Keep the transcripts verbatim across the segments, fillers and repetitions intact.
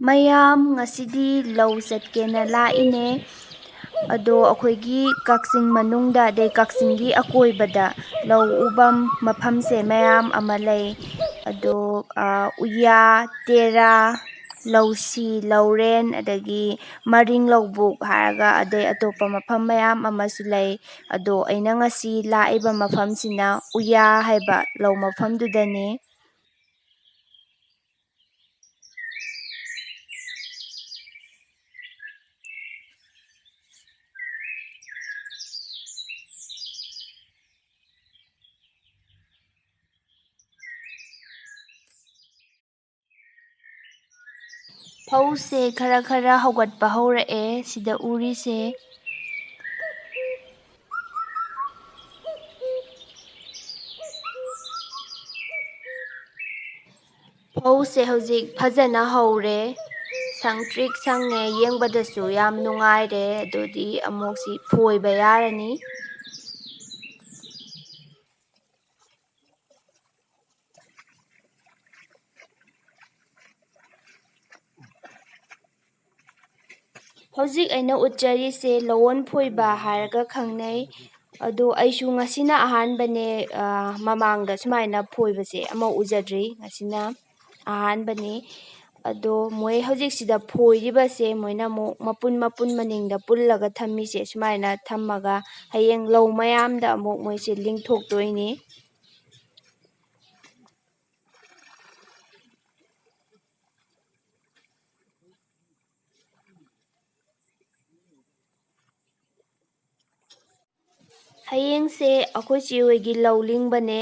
ꯃꯌꯥꯝ, ꯉꯁꯤꯗꯤ ꯂꯧ ꯆꯠꯀꯦꯅ ꯂꯥꯛꯏꯅꯦ꯫ ꯑꯗꯣ ꯑꯩꯈꯣꯏꯒꯤ ꯀꯛꯆꯤꯡ ꯃꯅꯨꯡꯗ, ꯑꯗꯩ ꯀꯛꯆꯤꯡꯒꯤ ꯑꯀꯣꯏꯕꯗ ꯂꯧ ꯎꯐꯝ ꯃꯐꯝꯁꯦ ꯃꯌꯥꯝ ꯑꯃ ꯂꯩ꯫ ꯑꯗꯣ, ꯑ, ꯎꯌꯥ, ꯇꯦꯔꯥ, ꯂꯧꯁꯤ, ꯂꯧꯔꯦꯟ, ꯑꯗꯒꯤ ꯃꯔꯤꯡ ꯂꯧꯕꯨꯛ ꯍꯥꯏꯔꯒ, ꯑꯗꯩ ꯑꯇꯣꯞꯄ ꯃꯐꯝ ꯃꯌꯥꯝ ꯑꯃꯁꯨ ꯂꯩ꯫ ꯑꯗꯣ ꯑꯩꯅ ꯉꯁꯤ ꯂꯥꯛꯏꯕ ꯃꯐꯝꯁꯤꯅ ꯎꯌꯥ ꯍꯥꯏꯕ ꯂꯧ ꯃꯐꯝꯗꯨꯗꯅꯤ꯫ ꯐꯧꯁꯦ ꯈꯔ ꯈꯔ ꯍꯧꯒꯠꯄ ꯍꯧꯔꯛꯑꯦ, ꯁꯤꯗ ꯎꯔꯤꯁꯦ꯫ ꯐꯧꯁꯦ ꯍꯧꯖꯤꯛ ꯐꯖꯅ ꯍꯧꯔꯦ, ꯁꯪꯇ꯭ꯔꯤꯛ ꯁꯪꯉꯦ, ꯌꯦꯡꯕꯗꯁꯨ ꯌꯥꯝ ꯅꯨꯡꯉꯥꯏꯔꯦ꯫ ꯑꯗꯨꯗꯤ ꯑꯃꯨꯛ ꯁꯤ ꯐꯣꯏꯕ ꯌꯥꯔꯅꯤ꯫ ꯍꯧꯖꯤꯛ ꯑꯩꯅ ꯎꯠꯆꯔꯤꯁꯦ ꯂꯧꯋꯣꯟ ꯐꯣꯏꯕ ꯍꯥꯏꯔꯒ ꯈꯪꯅꯩ꯫ ꯑꯗꯣ ꯑꯩꯁꯨ ꯉꯁꯤꯅ ꯑꯍꯥꯟꯕꯅꯦ, ꯑ, ꯃꯃꯥꯡꯗ ꯁꯨꯃꯥꯏꯅ ꯐꯣꯏꯕꯁꯦ ꯑꯃ ꯎꯖꯗ꯭ꯔꯤ, ꯉꯁꯤꯅ ꯑꯍꯥꯟꯕꯅꯤ꯫ ꯑꯗꯣ ꯃꯣꯏ ꯍꯧꯖꯤꯛꯁꯤꯗ ꯐꯣꯏꯔꯤꯕꯁꯦ ꯃꯣꯏꯅ ꯑꯃꯨꯛ ꯃꯄꯨꯟ ꯃꯄꯨꯟ ꯃꯅꯤꯡꯗ ꯄꯨꯜꯂꯒ ꯊꯝꯃꯤꯁꯦ, ꯁꯨꯃꯥꯏꯅ ꯊꯝꯃꯒ ꯍꯌꯦꯡ ꯂꯧ ꯃꯌꯥꯝꯗ ꯑꯃꯨꯛ ꯃꯣꯏꯁꯦ ꯂꯤꯡꯊꯣꯛꯇꯣꯏꯅꯤ꯫ ꯍꯌꯦꯡꯁꯦ ꯑꯩꯈꯣꯏ ꯆꯦ ꯍꯣꯏꯒꯤ ꯂꯧ ꯂꯤꯡꯕꯅꯦ꯫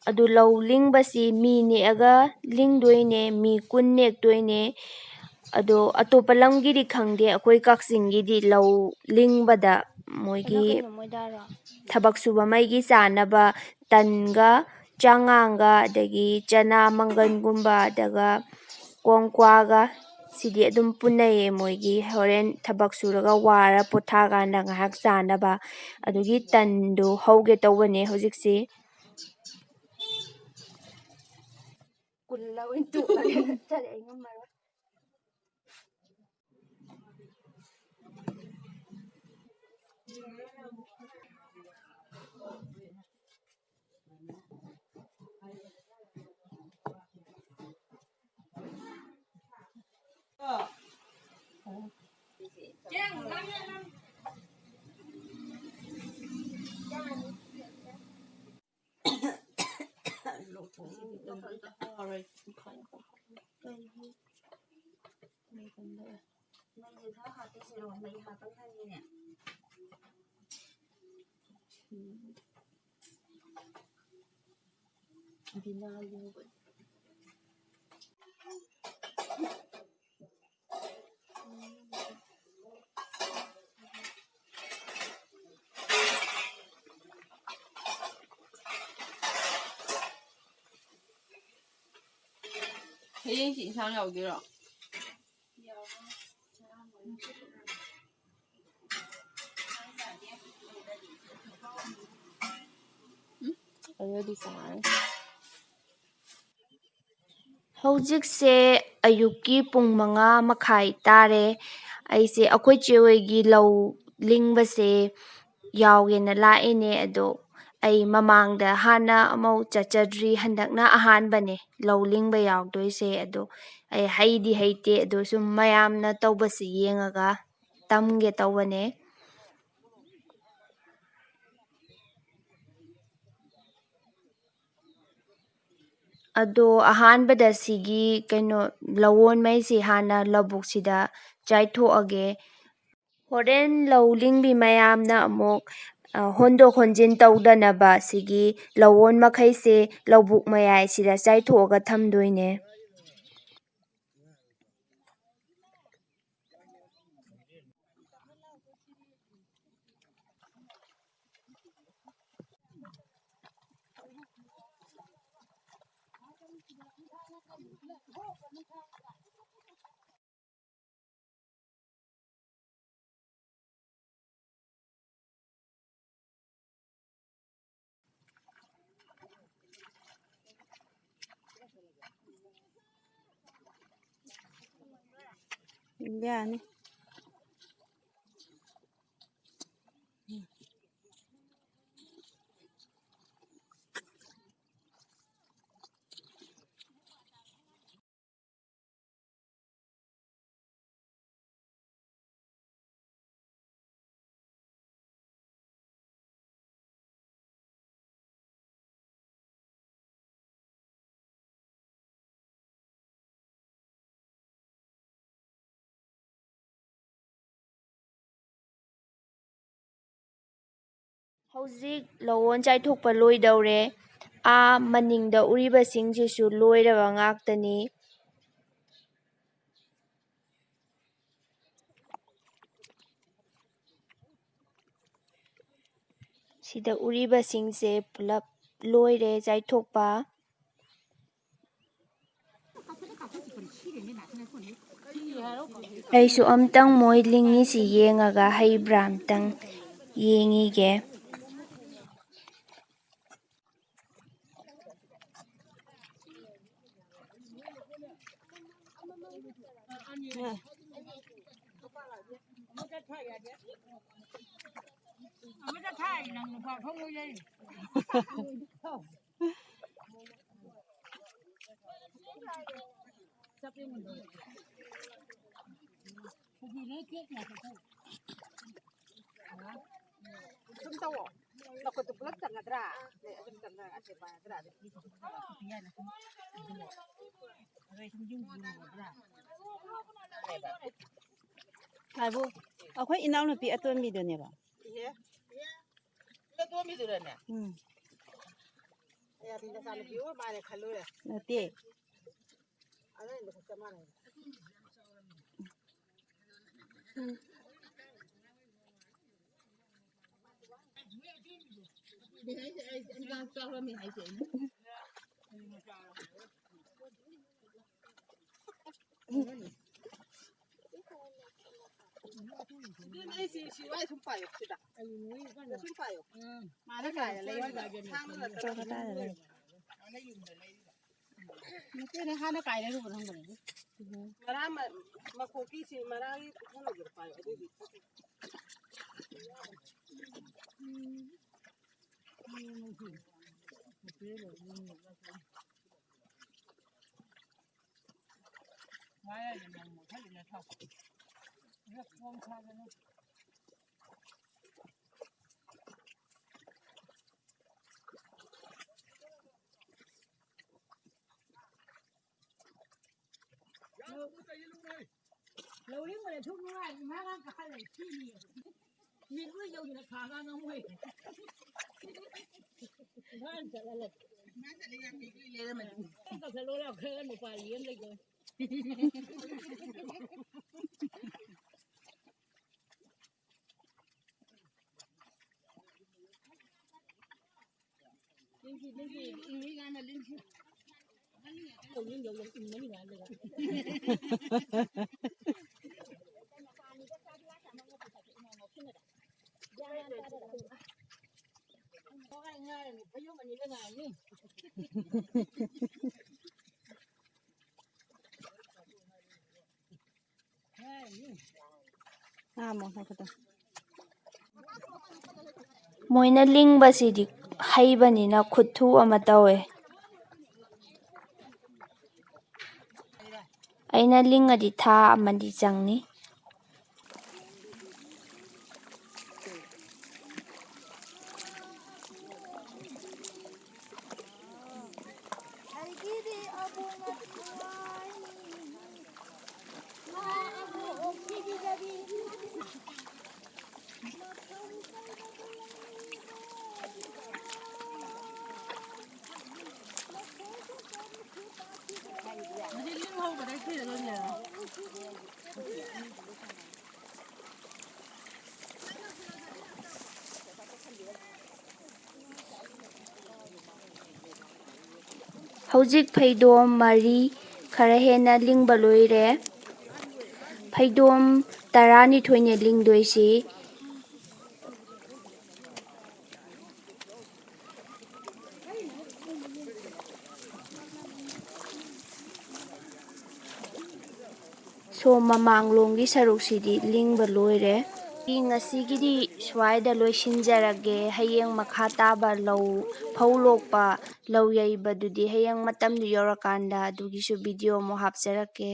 ꯑꯗꯨ ꯂꯧ ꯂꯤꯡꯕꯁꯤ ꯃꯤ ꯅꯦꯛꯑꯒ ꯂꯤꯡꯗꯣꯏꯅꯦ, ꯃꯤ ꯀꯨꯟ ꯅꯦꯛꯇꯣꯏꯅꯦ꯫ ꯑꯗꯣ ꯑꯇꯣꯞꯄ ꯂꯝꯒꯤꯗꯤ ꯈꯪꯗꯦ, ꯑꯩꯈꯣꯏ ꯀꯛꯆꯤꯡꯒꯤꯗꯤ ꯂꯧ ꯂꯤꯡꯕꯗ ꯃꯣꯏꯒꯤ ꯊꯕꯛ ꯁꯨꯕ ꯃꯩꯒꯤ ꯆꯥꯅꯕ ꯇꯟꯒ ꯆꯉꯥꯡꯒ, ꯑꯗꯒꯤ ꯆꯅꯥ ꯃꯪꯒꯟꯒꯨꯝꯕ, ꯑꯗꯨꯒ ꯀꯣꯡꯀ꯭ꯋꯥꯒ ꯁꯤꯗꯤ ꯑꯗꯨꯝ ꯄꯨꯟꯅꯩꯌꯦ ꯃꯣꯏꯒꯤ, ꯍꯣꯔꯦꯟ ꯊꯕꯛ ꯁꯨꯔꯒ ꯋꯥꯔ ꯄꯣꯊꯥꯀꯥꯟꯗ ꯉꯥꯏꯍꯥꯛ ꯆꯥꯅꯕ꯫ ꯑꯗꯨꯒꯤ ꯇꯟꯗꯨ ꯍꯧꯒꯦ ꯇꯧꯕꯅꯦ ꯍꯧꯖꯤꯛꯁꯤ꯫ ꯀꯨꯜꯂ ꯑꯣꯏꯅ ꯇꯣꯛꯑꯒꯦ꯫ ꯅꯠꯇ꯭ꯔꯗꯤ ꯑꯩ ꯉꯝꯃꯔꯣꯏ꯫ ꯃꯩꯁꯦ ꯈꯔ ꯍꯥꯞꯄꯤꯁꯤꯔꯣ? ꯃꯩ ꯍꯥꯞꯄ ꯐꯪꯉꯤꯅꯦ꯫ ꯕꯤꯅꯥ ꯌꯧꯕ꯫ ꯍꯌꯦꯡꯁꯤ ꯏꯟꯁꯥꯡ ꯌꯥꯎꯗꯣꯏꯔꯣ? ꯎꯝ, ꯑꯗꯨꯗꯤ ꯆꯥꯔꯦ꯫ ꯍꯧꯖꯤꯛꯁꯦ ꯑꯌꯨꯛꯀꯤ ꯄꯨꯡ ꯃꯉꯥ ꯃꯈꯥꯏ ꯇꯥꯔꯦ꯫ ꯑꯩꯁꯦ ꯑꯩꯈꯣꯏ ꯆꯦ ꯍꯣꯏꯒꯤ ꯂꯧ ꯂꯤꯡꯕꯁꯦ ꯌꯥꯎꯒꯦꯅ ꯂꯥꯛꯏꯅꯦ, ꯑꯗꯣ ꯑꯩ ꯃꯃꯥꯡꯗ ꯍꯥꯟꯅ ꯑꯃꯨꯛ ꯆꯠꯆꯗ꯭ꯔꯤ, ꯍꯟꯗꯛꯅ ꯑꯍꯥꯟꯕꯅꯦ ꯂꯧ ꯂꯤꯡꯕ ꯌꯥꯎꯗꯣꯏꯁꯦ꯫ ꯑꯗꯣ ꯑꯩ ꯍꯩꯗꯤ ꯍꯩꯇꯦ, ꯑꯗꯣ ꯁꯨꯝ ꯃꯌꯥꯝꯅ ꯇꯧꯕꯁꯤ ꯌꯦꯡꯉꯒ ꯇꯝꯒꯦ ꯇꯧꯕꯅꯦ꯫ ꯑꯗꯣ ꯑꯍꯥꯟꯕꯗ ꯁꯤꯒꯤ ꯀꯩꯅꯣ ꯂꯧꯋꯣꯟꯉꯩꯁꯤ ꯍꯥꯟꯅ ꯂꯧꯕꯨꯛꯁꯤꯗ ꯆꯥꯏꯊꯣꯛꯑꯒꯦ꯫ ꯍꯣꯔꯦꯟ ꯂꯧ ꯂꯤꯡꯕꯤ ꯃꯌꯥꯝꯅ ꯑꯃꯨꯛ, ꯑ, ꯍꯣꯟꯗꯣꯛ ꯍꯣꯟꯖꯤꯟ ꯇꯧꯗꯅꯕ ꯁꯤꯒꯤ ꯂꯧꯋꯣꯟ ꯃꯈꯩꯁꯦ ꯂꯧꯕꯨꯛ ꯃꯌꯥꯏꯁꯤꯗ ꯆꯥꯏꯊꯣꯛꯑꯒ ꯊꯝꯗꯣꯏꯅꯦ꯫ ꯌꯥꯅꯤ꯫ ꯍꯧꯖꯤꯛ ꯂꯧꯍꯣꯟ ꯆꯥꯏꯊꯣꯛꯄ ꯂꯣꯏꯗꯧꯔꯦ꯫ ꯑꯥ ꯃꯅꯤꯡꯗ ꯎꯔꯤꯕꯁꯤꯡꯁꯤꯁꯨ ꯂꯣꯏꯔꯕ ꯉꯥꯛꯇꯅꯤ꯫ ꯁꯤꯗ ꯎꯔꯤꯕꯁꯤꯡꯁꯦ ꯄꯨꯂꯞ ꯂꯣꯏꯔꯦ ꯆꯥꯏꯊꯣꯛꯄ꯫ ꯑꯩꯁꯨ ꯑꯝꯇꯪ ꯃꯣꯏ ꯂꯤꯡꯉꯤꯁꯤ ꯌꯦꯡꯉꯒ ꯍꯩꯕ꯭ꯔꯥ ꯑꯝꯇꯪ ꯌꯦꯡꯉꯤꯒꯦ꯫ ꯁꯨꯝ ꯇꯧꯑꯣ꯫ ꯅꯈꯨꯠꯇꯨ ꯄꯨꯂꯞ ꯆꯪꯒꯗ꯭ꯔꯥ? ꯅꯦ, ꯑꯗꯨꯝ ꯆꯪꯉꯒ ꯑꯁꯦ ꯄꯥꯏꯒꯗ꯭ꯔꯥ? ꯑꯗꯨ ꯉꯥꯏꯕꯣ, ꯑꯩꯈꯣꯏ ꯏꯅꯥꯎꯅꯨꯄꯤ ꯑꯇꯣꯟꯕꯤꯗꯨꯅꯦꯕ꯫ ꯏꯍꯦ, ꯏꯍꯦ, ꯑꯇꯣꯟꯕꯤꯗꯨꯔꯅꯦ? ꯎꯝ꯫ ꯑꯌꯥꯕꯤ ꯅꯆꯥꯅꯨꯄꯤ ꯑꯣꯏ ꯃꯥꯜꯂꯦ ꯈꯜꯂꯨꯔꯦ꯫ ꯅꯠꯇꯦ꯫ ꯑꯗꯨꯅ ꯆꯞ ꯃꯥꯟꯅꯩ꯫ ꯑꯗꯨꯅꯦ ꯑꯩꯁꯤ ꯁꯤ ꯋꯥꯏ ꯁꯨꯝ ꯄꯥꯏꯌꯣ ꯁꯤꯗ꯫ ꯁꯨꯝ ꯄꯥꯏꯌꯣ꯫ ꯃꯥꯅ ꯀꯥꯏꯗ ꯂꯩꯔꯤꯕ? ꯊꯥꯡꯅ ꯅꯠꯇ꯭ꯔꯒ ꯀꯗꯥꯏꯗ ꯂꯩ? ꯃꯥꯅ ꯌꯨꯝꯗ ꯂꯩꯔꯤꯕ꯫ ꯃꯇꯦꯅꯦ ꯍꯥꯟꯅ ꯀꯥꯏ ꯂꯩꯔꯨꯕꯅꯣ ꯈꯪꯗꯕꯅꯤ꯫ ꯃꯔꯥ ꯃ-, ꯃꯈꯣꯛꯀꯤꯁꯤ ꯃꯔꯥꯒꯤ ꯈꯔ ꯄꯥꯏꯌꯣ, ꯑꯗꯨꯏꯗꯤ꯫ ꯉꯥ ꯌꯥꯏꯗꯅ ꯃꯨꯛ ꯐꯖꯅ ꯊꯥꯎ꯫ ꯈꯔ ꯄꯣꯝ ꯊꯥꯗꯅ꯫ ꯂꯧꯔꯤꯡꯕꯗ ꯁꯨꯝ ꯅꯨꯡꯉꯥꯏ, ꯏꯃꯥ ꯉꯥꯡ ꯀꯥꯈꯠꯂꯦ, ꯁꯤꯅꯤ꯫ ꯃꯤꯠ ꯂꯣꯏ ꯌꯧꯗꯅ ꯈꯥꯒ ꯉꯝꯃꯣꯏ꯫ ꯏꯃꯥ ꯆꯠꯂ ꯂꯩ꯫ ꯏꯃꯥ ꯆꯠꯂꯦ, ꯌꯥꯝ ꯃꯤꯠ ꯂꯣꯏ ꯂꯩꯔꯝꯃꯅꯤ꯫ ꯀꯛꯊꯠꯂꯣ ꯂꯥꯎ, ꯈꯔ ꯅꯨꯄꯥ ꯂꯦꯝ ꯂꯩꯗꯣꯏ꯫ ꯃꯣꯏꯅ ꯂꯤꯡꯕꯁꯤꯗꯤ ꯍꯩꯕꯅꯤꯅ ꯈꯨꯠꯊꯨ ꯑꯃ ꯇꯧꯋꯦ꯫ ꯑꯩꯅ ꯂꯤꯡꯉꯗꯤ ꯊꯥ ꯑꯃꯗꯤ ꯆꯪꯅꯤ꯫ ꯍꯧꯖꯤꯛ ꯐꯩꯗꯣꯝ ꯃꯔꯤ ꯈꯔ ꯍꯦꯟꯅ ꯂꯤꯡꯕ ꯂꯣꯏꯔꯦ꯫ ꯐꯩꯗꯣꯝ ꯇꯔꯥꯅꯤꯊꯣꯏꯅꯦ ꯂꯤꯡꯗꯣꯏꯁꯤ꯫ ꯇꯣ, ꯃꯃꯥꯡꯂꯣꯝꯒꯤ ꯁꯔꯨꯛꯁꯤꯗꯤ ꯂꯤꯡꯕ ꯂꯣꯏꯔꯦ꯫ ꯑꯩ ꯉꯁꯤꯒꯤꯗꯤ ꯁ꯭ꯋꯥꯏꯗ ꯂꯣꯏꯁꯤꯟꯖꯔꯒꯦ꯫ ꯍꯌꯦꯡ ꯃꯈꯥ ꯇꯥꯕ ꯂꯧ, ꯐꯧ ꯂꯣꯛꯄ, ꯂꯧ ꯌꯩꯕꯗꯨꯗꯤ ꯍꯌꯦꯡ ꯃꯇꯝꯗꯨ ꯌꯧꯔꯀꯥꯟꯗ ꯑꯗꯨꯒꯤꯁꯨ ꯚꯤꯗꯤꯑꯣ ꯑꯃꯨꯛ ꯍꯥꯞꯆꯔꯛꯀꯦ꯫